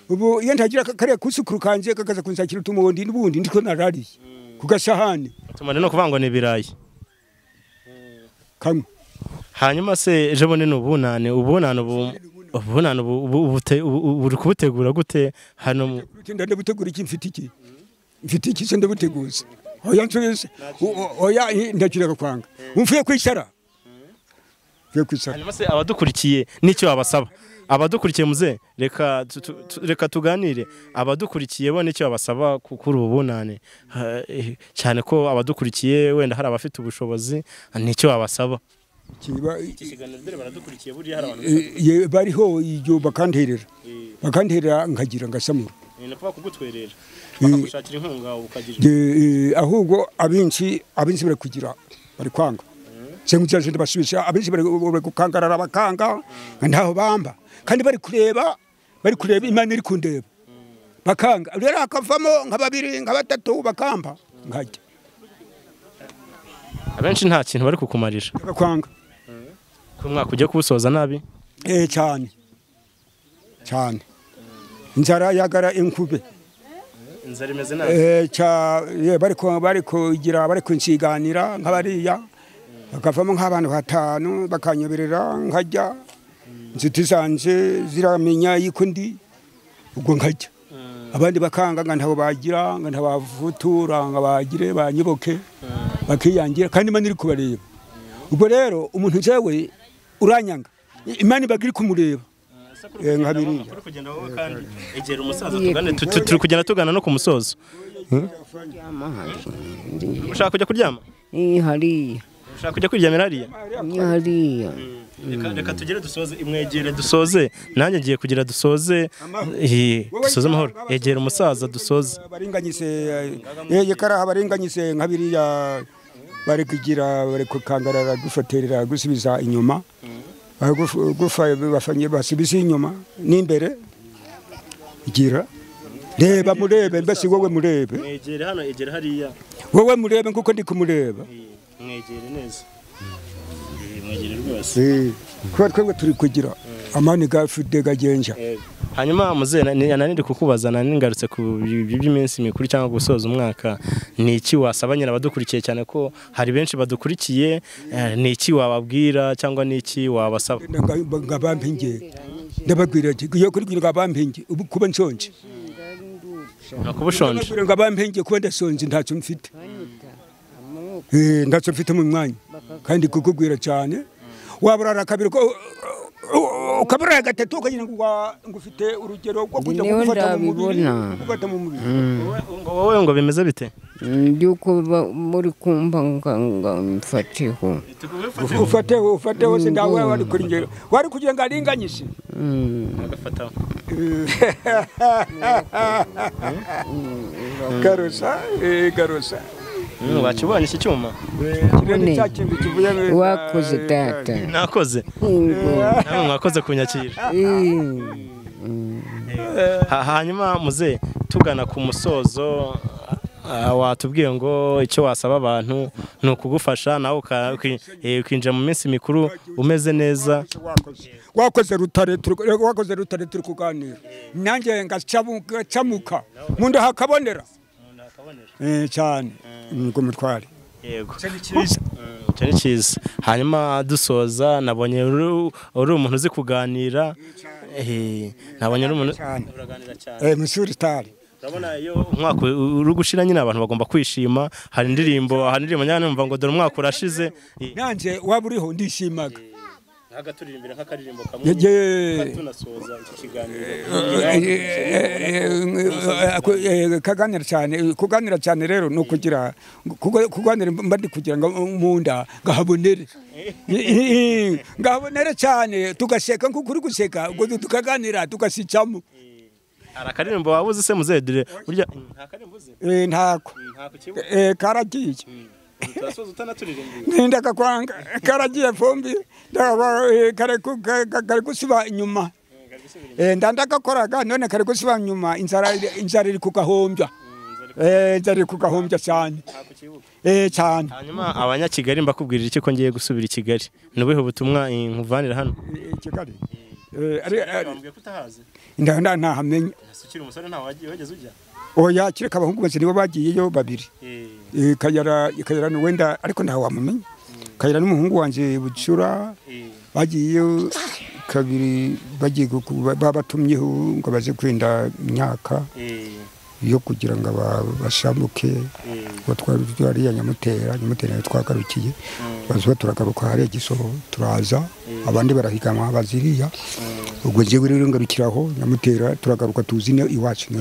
Ubu iyo ntagira kariya kusukuru kanje kakaza kunsakira utumundi n'ubundi ndiko narariye ku gasahani. Tumane no kuvuga ngo ni ibirayi. Kamwe. Hanyuma se ejo bundi ni ubunane ubu uri kubutegura gute hano? Ndabutegura iki mfite iki? Mfite iki se ndabuteguza? Oya nsubize. Oya ndakira kwanga. Umfuye kwicara. Mfuye kwicara. Hanyuma se abadukurikiye nicyo babasaba? Abadukurikiye muze reka tuganire. Abadukurikiye bo nicyo babasaba kuri ubu bunane, cyane ko abadukurikiye wenda hari abafite ubushobozi, nicyo babasaba. Bariho iyo bakanterera bakanterera nkagira ngasamura. Ni nakuba kugutwerera bakagushakira inkunga ukagira. Ahubwo abinshi bari kugira bari kwanga. Senguja je ndabasubisha abinshi bari gukangarara bakanga ntaho bamba kandi bari kureba Imana iri kundeba bakanga rero akavamo nka babiri nka batatu bakamba nkajya. Abenshi nta kintu bari kukumarira bakakwanga ku mwaka ujye kuwusoza nabi. Cyane cyane inzara yagara inkube inzara imeze nabi. Bari kugira bari kunsiganira nk'abariya bakavamo nk'abantu batanu bakanyoberera nkajya inshuti zanje ziramenya yuko ndi ubwo nkajya abandi bakanga nga ntabo bagira nga ntabavutura nga bagire banyiboke bakiyangira kandi Imana iri kubareba. Ubwo rero umuntu jewe uranyanga Imana ibagira kumureba. Nkabiriya kuri kugenda wowe kandi egera umusaza tugane turi kugenda tugana no ku musozo. Ushaka kujya kuryama? Hariya. Ushaka kujya kuryamira hariya? Hariya. Reka tugere dusoze imwegere dusoze nanjye ngiye kugira dusoze dusoze amahoro. Egera umusaza dusoze. Baringanyise yekara baringanyise nkabiriya bari kugira bari kukangarara gufoterera gusubiza inyuma. Gufa bafanye basubiza inyuma n'imbere gira reba murebe mbese wowe murebe mwegere hano egera hariya wowe murebe nkuko ndi kumureba mwegere neza mwegere rwose kuba twebwe turi kugira amani gafide gagenja. Hanyuma muze nani ndi kukubaza nani ngarutse ku by'iminsi mikuru cyangwa gusoza umwaka, ni iki wasaba nyina abadukurikiye cyane ko hari benshi badukurikiye, ni iki wababwira cyangwa ni iki wabasaba? Ngabampinge ndababwira ati iyo kuri ngabampinge ubu kuba nshonje nakubushonje ngabampinge kuba ndasonje ntacyo mfite ntacyo mfite mu mwanya kandi kukubwira cyane waburara kabiri ko ukabura gatatu ukagira ngo ngufite urugero rwo kujya gufata mu mubiri gufata mu mubiri. Ngo wowe ngo bimeze bite byuko muri kumva nga mfateho ufateho se ndawe wari kuri ngero wari kugira ngo aringanyishe agafataho garusa garusa. Wakibonye iki cyuma? Wakoze data. Nakoze. Namwe mwakoze kunyakira. Hanyuma muze tugana ku musozo watubwiye ngo icyo wasaba abantu ni ukugufasha nawe ukinjira mu minsi mikuru umeze neza. Wakoze rutare turi kuganira nanjye ngacamuka munda hakabonera cyane ngo mutware. Yego cyo ni cyiza. Hanyuma dusoza nabonye uri umuntu uzi kuganira, nabonye uri umuntu uraganira cyane musuri tari. Urabona iyo umwaka uri gushira nyine abantu bagomba kwishima, hari indirimbo nyane numva ngo dore umwaka urashize nanje waba uriho ndishimaga. Agaturirimbira nk'akaririmbo kamwe tunasoza iki kiganiro. Kaganira cyane kuganira cyane rero no kugira kuganira mba ndi kugira ngo munda ngahabonere ngahabonere cyane tugaseka nkuko uri guseka ubwo tukaganira tugasicamo. Arakaririmbo wabuze se muzedire burya nta karimbo uzi? Ntako karagiye turasoza utanaturirimbiye ndakakwanga karagiye fombi kare gusiba inyuma ndandakakoraga none kare gusiba inyuma inzara iri kugahombya inzara iri kugahombya cyane cyane. Hanyuma abanyakigali mbakubwirira iki ko ngiye gusubira i Kigali, nubuhe butumwa nkuvanira hano i Kigali? Ntahamenya ukiri umusore ntawe wageze ujya? Oya kireka abahungu bose nibo bagiyeyo babiri. Kayara wenda ariko ntawe wamumenya. Kayara n'umuhungu wanje Bucura bagiyeyo kabiri bagiye babatumyeho ngo baze kwenda imyaka yo kugira ngo bashambuke ngo twari hariya Nyamutera twagarukiye baza turagaruka hariya Gisoro turaza abandi barahiganwa baziriya ubwo njyewe rero ngarukiraho Nyamutera turagaruka tuzine iwacu.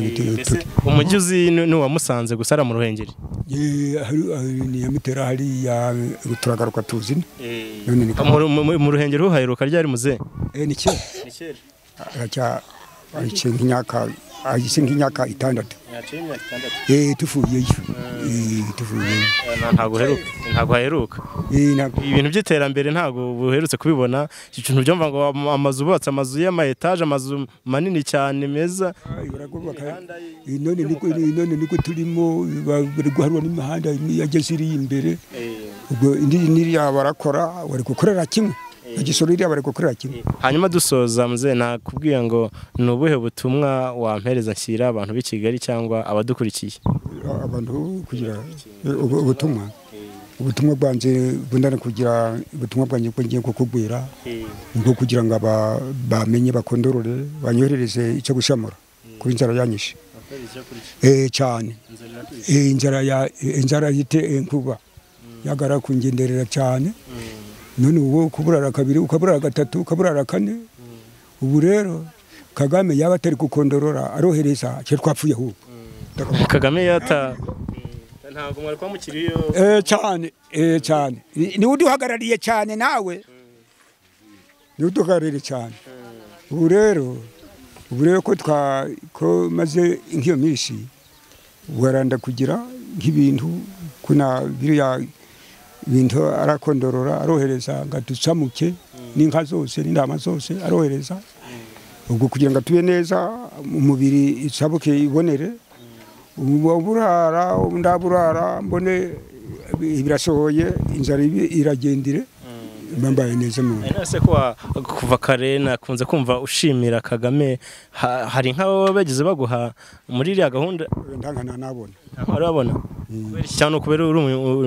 Umujyi uzi ni uwa Musanze gusa ara mu Ruhengeri? Ni Nyamutera hariya turagaruka tuzine. Mu Ruhengeri uhaheruka ryari muze? Ni kera. Ni kera. Imyaka ahise nk'imyaka 6. Tuvuyeyo. Tuvuyeyo. Ntabwo haheruka. Ibintu by'iterambere ntabwo buherutse kubibona. Ikintu byumva ngo amazu bubatse amazu y'ama etage, amazu manini cyane meza. None niko turimo bari guharwa n'imihanda yageze iri imbere. Ubwo indi niriya barakora bari gukorera kimwe. Igisoro iriya bari gukorera kimwe. Hanyuma dusoza mzee, nakubwiye ngo ni ubuhe butumwa wampereza nshyira abantu b'i Kigali cyangwa abadukurikiye? Abantu kugira ubutumwa bwanje bundana kugira ubutumwa bwanje ngiye kukubwira ngo kugira ngo bamenye bakondorore banyoherereze icyo gushamura kuri inzara yanyishe. Cyane. Inzara yite inkuba yagara kungenderera cyane. None ubu kuburara kabiri ukaburara gatatu ukaburara kane. Ubu rero Kagame yaba atari gukondorora arohereza cyo twapfuye ahubwo. Kagame yata ntabwo mwari kwamukiriyo. Cyane cyane ni uduhagarariye cyane nawe ni uduhagarariye cyane. Ubu rero ko twa ko maze nk'iyo minsi waranda kugira nk'ibintu kuna biriya bintu arakondorora arohereza ngaducamuke n'inka zose n'indama zose arohereza ubwo kugira ngo tube neza umubiri isabuke ibonere. Uburara ndaburara mbone birasohoye inzara iragendire bambaye neza mu. Nase ko kuva kare nakunze kumva ushimira Kagame, hari nk'abo bagize baguha muri iriya gahunda? Ndankana nabona. Urabona? Kubera cyane kubera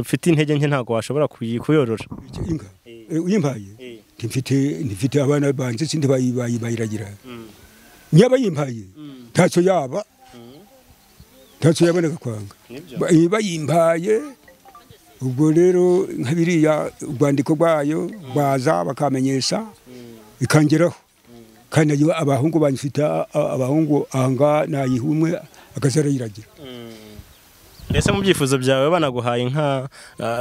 ufite intege nke ntago washobora kuyorora. Inka uyimpaye ntifite abana banje sindi bayiragira. Nyaba yimpaye ntacyo yaba. Ntacyo yaboneka kwanga. Bayimpaye ubwo rero nkabiriya urwandiko rwayo baza bakamenyesha ikangeraho. Kandi abahungu banyifite abahungu anga nayihumwe akazarayiragira. Mbese mu byifuzo byawe banaguhaye inka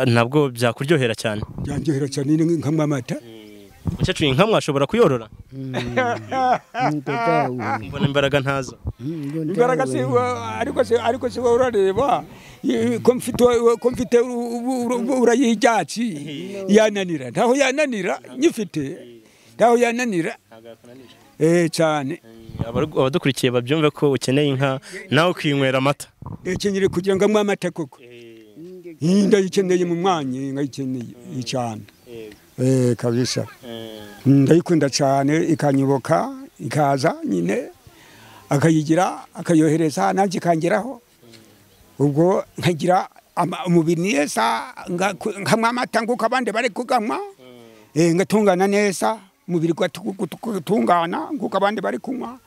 nabwo byakuryohera cyane? Byanjyohera cyane inka mwamata. Mukecuru inka mwashobora kuyorora? Mbona imbaraga ntazo. Imbaraga si ariko si urareba ko mfite urayijyatsi yananira. Ntaho yananira nyifite. Ntaho yananira. Cyane. Abadukurikiye babyumve ko ukeneye inka nawe ukinywera amata. Ekenyere kugira ngo amata koko. Ndayikeneye mu mwanya nkayikeneye cyane. Kabisa. Ndayikunda cyane ikanyoboka ikaza nyine akayigira akayohereza nanjye ikangeraho. Ubwo nkagira umubiri neza nkamwa amata nguko abandi bari kugamwa, ngatungana neza umubiri gutungana nguko abandi bari kunywa,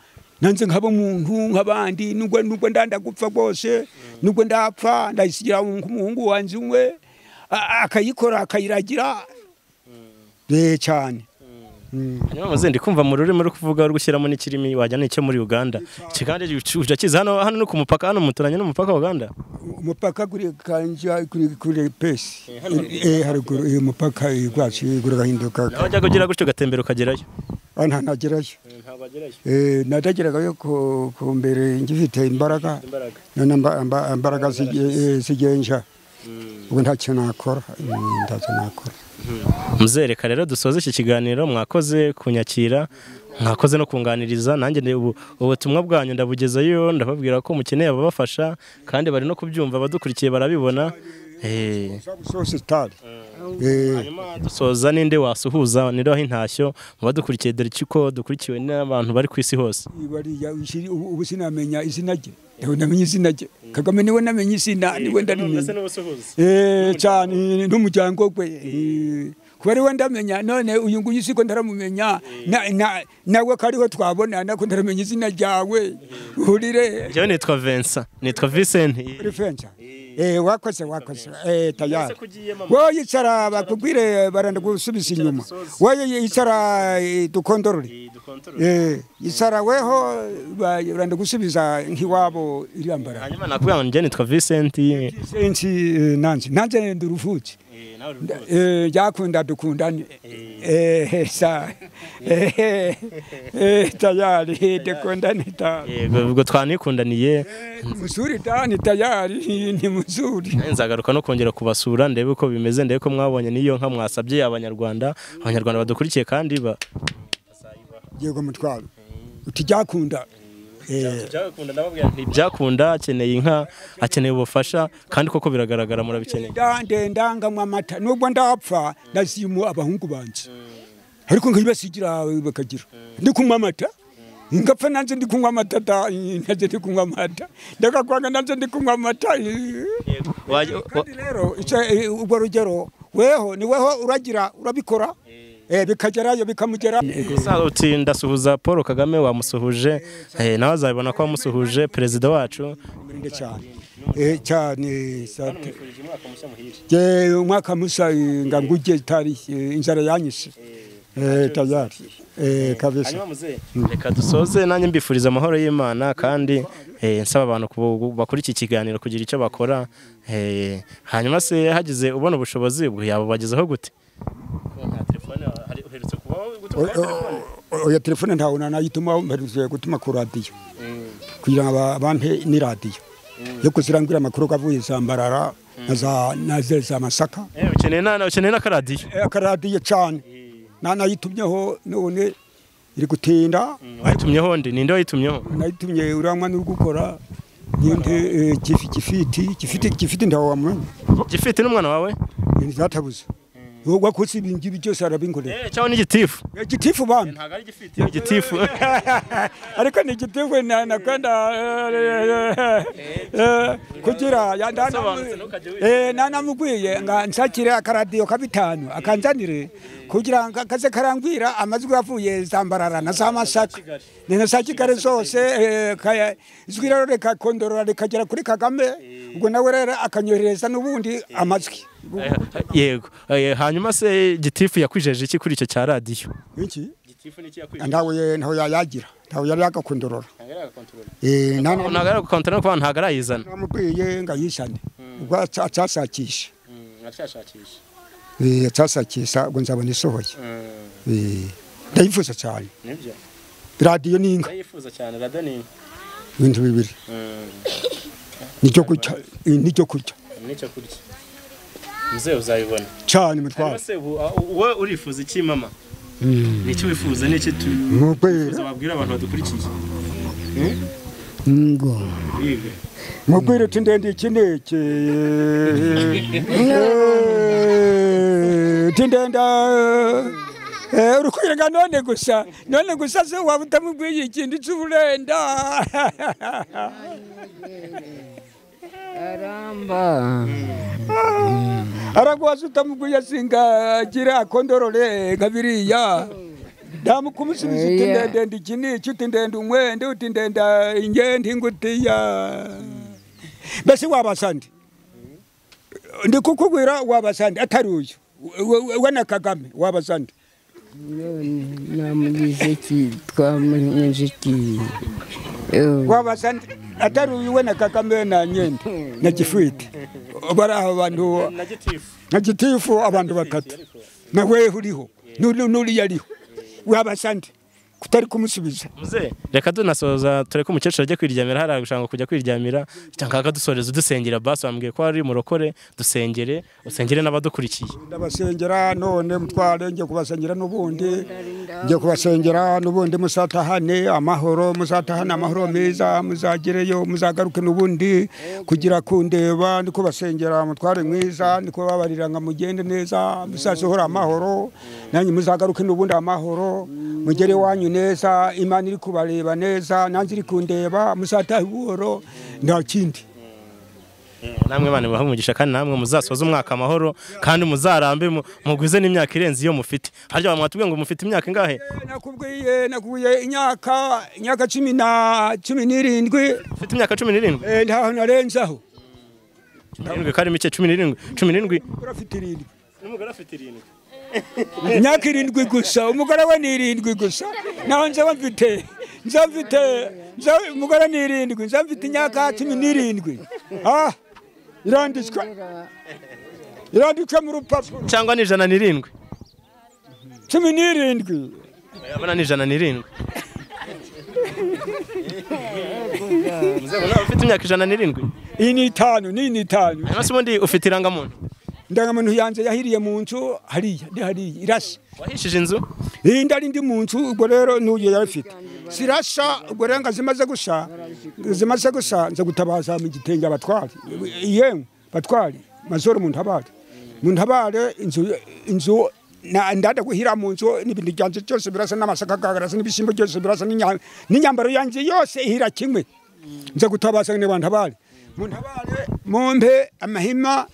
nanze nkaba umuntu nk'abandi. Nubwo ndanda gupfa rwose, nubwo ndapfa ndayisigira umuhungu wanje umwe akayikora akayiragira cyane. Hanyuma muzendi kumva mu rurimi ruri kuvuga uri gushyiramo n'ikirimi wajya n'icyo muri Uganda. Iki kandi uje kiza hano no ku mupaka, hano muturanye n'umupaka wa Uganda. Umupaka kuri kanja kuri pesi. Haruguru umupaka gwacu gurahinduka. Naho jya kugira gutyo gatembera ukagerayo. Nta nagerayo. Ntabwo agerayo. Nadageraga ko mbere ngifite imbaraga. None imbaraga zigenja. Ubwo ntacyo nakora, ntacyo nakora. Muzereka rero dusoze iki kiganiro, mwakoze kunyakira, mwakoze no kunganiriza. Nanjye ubutumwa bwanyu ndabugezayo, ndababwira ko mukeneye ababafasha kandi bari no kubyumva, abadukurikiye barabibona. Hanyuma dusoza ninde wasuhuza ninde waha intashyo mu badukurikiye, dore ko dukurikiwe n'abantu bari ku isi hose. Ubu sinamenya izina rye. Namenye izina rye. Kagame niwe namenye izina, niwe ndarimenya. Cyane n'umuryango gwe. Kuba ariwe ndamenya none uyu nguyu siko ndaramumenya nawe kariho twabona nako ndaramenya izina ryawe. Uhurire. Jewe nitwa Vincent, nitwa Vincent. Uri Vincent? Wakoze tayari. Wowe yicara bakubwire baranda gusubiza inyuma. Wowe yicara dukondorore. Yicara weho baranda gusubiza nkiwabo iriyambara. Hanyuma nakubwira ngo nitwa Vincent. Vincent nanje ndurufuki. Byakunda dukundane sa tayari dukundane ta. Yego ubwo twanikundaniye muzuri tani tayari ni muzuri. Nzagaruka no kongera kubasura ndebe uko bimeze, ndebe ko mwabonye niyo nka mwasabye abanyarwanda badukurikiye kandi ba yego mutwaro utijakunda byakunda ndababwira nti byakunda akeneye inka, akeneye ubufasha kandi koko biragaragara murabikeneye. Ndenda ngamwa amata nubwo ndapfa nazimu abahungu banje ariko nkibasigira bakagira ndi kunywa amata ngapfa nanze ndi kunywa amata nanze ndi kunywa amata ndakakwanga nanze ndi kunywa amata. Kandi rero ubwo rugero weho ni weho uragira urabikora bikagerayo bikamugera. Gusa uti ndasuhuza Paul Kagame wamusuhuje, nawe azabibona ko wamusuhuje perezida wacu cyane cyane. Umwaka mushya nganguje tari inzara yanyishe tayari kabisa. Reka dusoze nanjye mbifuriza amahoro y'Imana kandi nsaba abantu bakora iki kiganiro kugira icyo bakora, hanyuma se hagize ubona ubushobozi ubwo yabubagezaho gute? Oya telefone ntawe nayituma mperutse gutuma ku radiyo kugira ngo bampe ni radiyo yo kuzirangira amakuru avuye Zambarara na za Masaka. Ukeneye n'akaradiyo? Akaradiyo cyane nanayitumyeho none iri gutinda. Wayitumyeho nde? Ninde wayitumyeho? Nayitumye uranywa n'uri gukora ninde gifiti ntawe wamenya. Gifiti n'umwana wawe? Nzatabuze wakoze ibingibi byose arabinkorera. Cyangwa ni gitifu? Gitifu bambi. Ntago ari gifiti, ni gitifu. Ariko ni gitifu nakwenda kugira nanamugwiye nga nsakire akaradiyo kabitanu akanzanire kugira ngo kaze karangwira amajwi avuye Zambarara na za Masaka na za Kigali zose, ijwi rero rikakondorora rikagera kuri Kagame, ubwo nawe rero akanyohereza n'ubundi amajwi. Yego. Hanyuma se gitifu yakwijeje iki kuri icyo cya radiyo? Iki? Gitifu niki yakwijeje? Ndawe ntawe yayagira, ntawe yari yagakondorora. Ntago yagakontorora kuko ntago arayizana. Namubwiye ngayisane ubwo acashakisha. Acashakisha. Acashakisha ubwo nzabona isohoye. Ndayifuza cyane. Nibyo. Radiyo ni inka. Ndayifuza cyane radiyo ni inka. Ibintu bibiri. Nicyo kurya, nicyo kurya. Nicyo kurya. Mzee uzayibona cyane mutwara. Se wowe urifuza iki mama? Niki wifuza niki tu? Wabwira abantu badukurikiye. Ngo. Mubwire uti ndende iki niki. Ndenda urukwirega none gusa. None gusa se waba utamubwiye ikindi cy'uburenda. Aramba. Aragwaza utamubwiye singa gira akondorore kabiriya. Ndamukumusubiza uti ndende iki niki, uti ndende umwende, uti ndenda ingende ingutiya. Mbese wabasande ndikukubwira wabasande atari uyu we na Kagame wabasande. Namugize ki twamugize ki wabasande atari uyu we na Kagame na nyende na Gifiti bari abantu na gitifu abantu batatu na wewe uriho nuri yariho wabasande kutari kumusubiza. Muze reka dunasoza tureke umukecuru ajye kwiryamira hari gushanga kujya kwiryamira cyangwa akadusoreza udusengera basi wambwiye ko ari murokore dusengere usengere n'abadukurikiye. Ndabasengera none mutware ngiye kubasengera n'ubundi ngiye kubasengera n'ubundi musatahane amahoro, musatahane amahoro meza, muzagereyo muzagaruke n'ubundi kugira kundeba ndiko basengera mutware mwiza ndiko babarira nga mugende neza musasohora amahoro nanyi muzagaruke n'ubundi amahoro mugere wanyu neza, Imana iri kubareba neza nanjye iri kundeba musatahe buhoro nta kindi. Namwe bana baha umugisha kandi namwe muzasoza umwaka amahoro kandi muzarambe mugwize n'imyaka irenze iyo mufite. Harya mwatubwiye ngo mufite imyaka ingahe? Nakubwiye imyaka 17. Ufite imyaka 17? Ntaho narenzaho. 17 kari mike 17 17. Umugore afite 7. N'umugore afite 7. Imyaka 7 gusa, umugore we ni 7 gusa. Naho nzaba mfite umugore ni 7, nzaba mfite imyaka 17. Ah, iranditswe. Iranditse mu rupapuro. Cyangwa ni 107? 17. Abana ni 107. Mzee nawe ufite imyaka 107? Iyi ni 5, ni 5. Hanyuma se ubundi ufite irangamuntu? Indangamuntu yanjye yahiriye mu nzu hariya, ndi hariya irasha. Wahishije inzu? Iyi ndari ndi mu nzu, ubwo rero n'uyu yarafite. Sirasha, ubwo rero zimaze gusha, nza gutabaza mu gitenge abatwari. Yemwe batwari, mazoro mu ntabare. Mu ntabare inzu na ndada guhira mu nzu n'ibintu byanje byose birasa n'amasaka gagarasa n'ibishimbo byose birasa n'inyambaro yanje yose ihira kimwe. Nza gutabaza ne bantabare. Mu ntabare mumpe amahima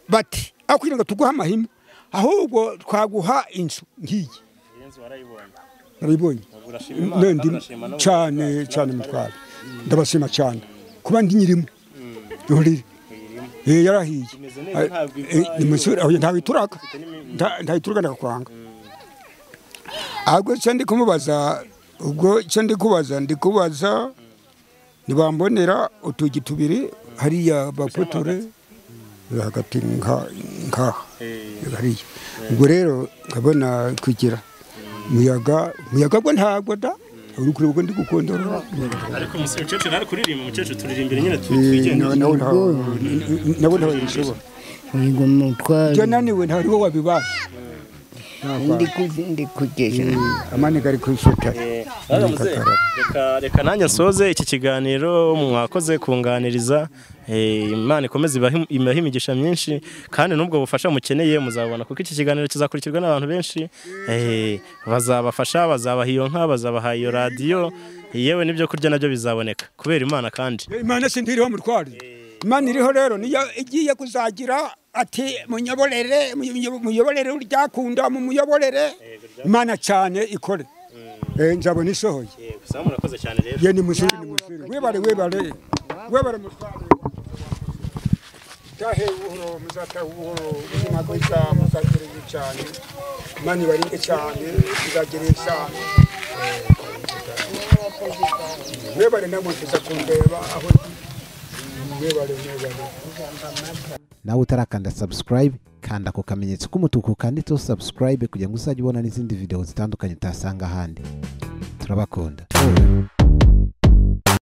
bati akwira ngo tuguha amahima ahubwo twaguha inzu ngiyi. Inzu warayibonye? Narayibonye. Cyane cyane mutware. Ndabashima cyane kuba ndi nyirimo. Urire. Yarahiye. Ntabwo ituraka. Ntayituraka ndakwanga. Ahubwo cyo ndi kumubaza, ubwo cyo ndi kubaza nibambonera utugi tubiri hariya bapotore hagati nka hariya. Ubwo rero nkabona kugira muyaga bwo ntabwo da uri kure ubwo ndi gukondora. Ariko umukecuru nari kuririmba, umukecuru turirimbira nyine twigendera. Nabo ntabwo Yego mutware. Jya naniwe ntariwo wabibasha. Ndi kugeza. Amani gari kwifata. Reka nanjye nsoze iki kiganiro, mwakoze kunganiriza. Imana ikomeze ibahe imigisha myinshi kandi nubwo bufasha mukeneye muzabona, kuko iki kiganiro kizakurikirwa n'abantu benshi. Bazabafasha, bazabaha iyo nka, bazabaha iyo radio, yewe n'ibyo kurya nabyo bizaboneka kubera Imana. Kandi Imana sindiriho mutware. Imana iriho rero niyo igiye kuzagira ati munyoborere, muyoborere uryakunda, mumuyoborere. Imana cyane ikore. Nzabona isohoye. Gusa murakoze cyane rero. Ye ni musiri. Webare webare mutware. Tahe buhoro muzataha buhoro, ubuzima bwiza muzagere cyane. Imana ibarinde cyane, muzagere cyane. Webare namwe tuza kundeba aho. Webare. Nawe utarakanda subscribe, kanda ku kamenyetso k'umutuku kanditseho subscribe kugira ngo uzajye ubona n'izindi video zitandukanye utasanga ahandi. Turabakunda.